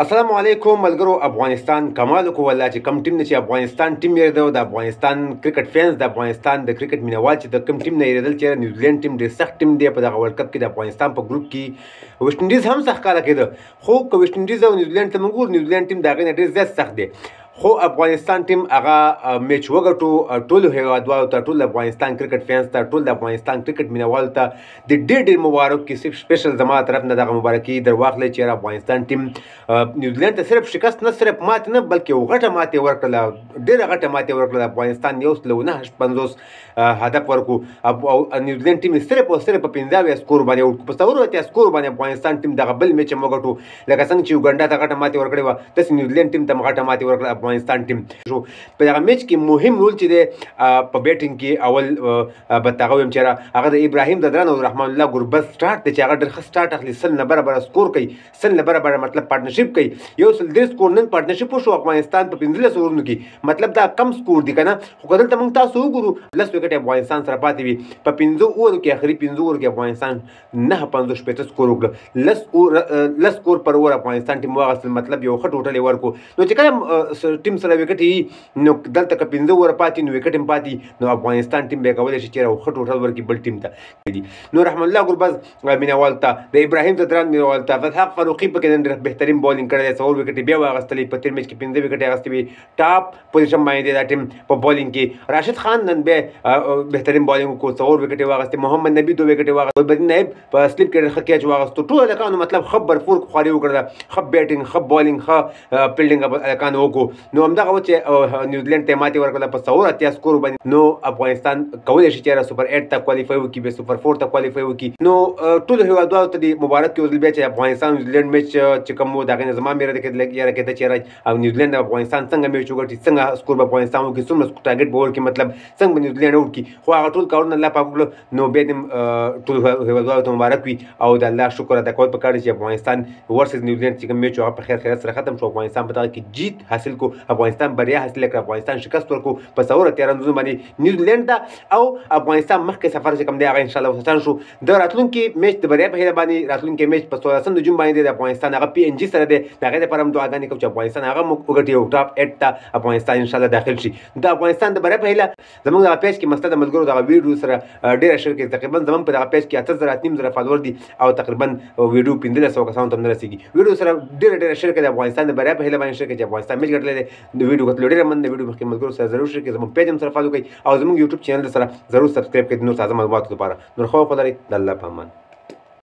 السلام علیکم ملګرو. افغانستان کمال وکړو والله چې کم ټیم نه چې افغانستان ټیم یریده، د افغانستان کرکټ فینز، د افغانستان د کرکټ مینوال چې د کم ټیم نه یریدل چې نیوزیلند ټیم ډېر سخت ټیم دی. په دغه ورلډ کپ کې د افغانستان په ګروپ کې ویسټ انډیز هم سخت ښکاره کېده، خو که ویسټ انډیز او نیوزیلند ته موږ ګورو، نیوزیلند ټیم د هغې نه ډېر زیات سخت دی. خو افغانستان ټیم هغه میچ وګټو. ټولو هیوادوالو ته، ټول افغانستان کرکټ فینس ته، ټول د افغانستان کرکټ مینوالو ته د ډېر ډېر مبارک کې صرف سپیشل زما طرف نه دغه مبارکي در واخلئ چې افغانستان ټیم نیوزیلند ته صرف شکست نه، صرف ماتې نه، بلکې یو غټه ماتې ورکړله، ډېره غټه ماتې ورکړله. افغانستان 159 هدف ورکړو او نیوزیلند ټیم صرف او صرف په 75 سکور باندې وکړو. په 84 سکور باندې افغانستان ټیم دغه بل میچ هم وګټو. لکه څنګه چې یوګانډا ته غټه ماتې ورکړې وه، داسې نیوزیلند ټیم ته هم غټه ماتې ورکړه افغانستان ټیم. په دغه میچ کې مهم رول چې دی په بیټینګ کې اول به هغه ویم چې هغه د ابراهیم ځدران او رحمان الله ګربز سټارټ دی چې هغه ډېر ښه سټارټ اخلي، 100 نه برابره سکور کوي، 100 نه برابره مطلب پارټنرشپ کوي. 103 سکور نن پارټنرشپ وشو افغانستان په 15 اورونو کې، مطلب دا کم سکور دی که نه. خو که دلته موږ تاسو وګورو، 10 ویکټې افغانستان سره پاتې وي په 5 اورو کې. اخري 5 اورو کې افغانستان 59 شپېته سکور وکړ، 10 سکور پر اور افغانستان ټیم واغستل، مطلب یو ښه ټوټل یې ورکړو. نو چې کله ټیم سره ویکټې وي، نو دلته که 5 اوره پاتې نو ویکټ هم پاتې، نو افغانستان ټیم بیا کولی شي چې یو ښه ټوټل ورکړي بل ټیم ته. نو رحمان الله ګربز مینوال ته، د ابراهیم ځدران مینوال ته، فتحق فاروقي پکې نن ډېر بهترین بالینګ کړی دی، 4 ویکټې بیا واغستلې. په تېر میچ کې 5 ویکټې اخیستې وې، ټاپ پوزیشن باندې دی دا ټیم په بالینګ کې. راشد خان نن بیا بهترین بالینګ وکړو، 4 ویکټې واغستې. محمد نبي 2 ویکټې واغستې. ګلبدین نایب په سلیپ کې ډېر ښه کیچ واغستو. ټول هلکانو مطلب ښه برپور خواري وکړله، ښه بیټینګ، ښه بالینګ، ښه فیلډینګ هلکانو وکړو. نو همدغه و چې نیوزیلند ته ماتې ورکړله په 84 سکور باندې. نو افغانستان کولی شي چې سوپر 8 ته کوالیفای وکړي، بیا سوپر 4 ته کوالیفای وکړي. نو ټولو هیوادوالو ته دې مبارک یو ځل بیا چې افغانستان نیوزیلند میچ چې کوم و د هغې نه زما میره یاره کېده چې او نیوزیلند او افغانستان څنګه میچ وګټي، څنګه سکور به افغانستان وکړي، څومره ټارګټ به ورکړي، مطلب څنګه به نیوزیلند وکړي. خو هغه ټول کارونه الله پاک وکړو. نو بیا دې ټولو هیوادوالو ته مبارک وي او د الله شکر ادا کول پکار دي چې افغانستان ورسز نیوزیلند چې کوم میچ هغه په خیر خیرت سره ختم شو. افغانستان په دغه کې جیت حاصل کو، افغانستان بریا حاصله کړه، افغانستان شکست ورکړو په 84 رنزونو باندې نیوزیلند ته، او افغانستان مخکې سفر چې کوم دی هغه انشاءالله اسان شو. د راتلونکي میچ د بریا په هیله باندې، راتلونکی میچ په 16 جون باندې دی، د افغانستان هغه پي ان جي سره دی. د هغې لپاره هم دعاګانې کوو چې افغانستان هغه موږ وګټي او ټاپ 8 ته افغانستان انشاءالله داخل شي. د افغانستان د بریا په هیله زموږ دغه پیج کې مسله د ملګرو دغه ویډیو سره ډېره شریک کړئ. تقریبا زموږ په دغه پیج کې 8000 8,500 فالوور دي او تقریبا ویډیو 1500 کسانو ته هم نه رسېږي. ویډیو سره ډېره ډېره شریک کړئ، د افغانستان د بریا په هیله باندې شریک کړئ چې افغانستان میچ ګټلی دی. د ویډیو کتلو ډېره مننه. ویډیو مخکې ملګرو سره ضرور شریک کړئ، زموږ پیج هم سره فالو کړئ او زموږ یوټیوب چینل سره ضرور سبسکرایب کړئ د نور تازه معلوماتو لپاره. نور ښه وخت ولرئ، د الله په امان.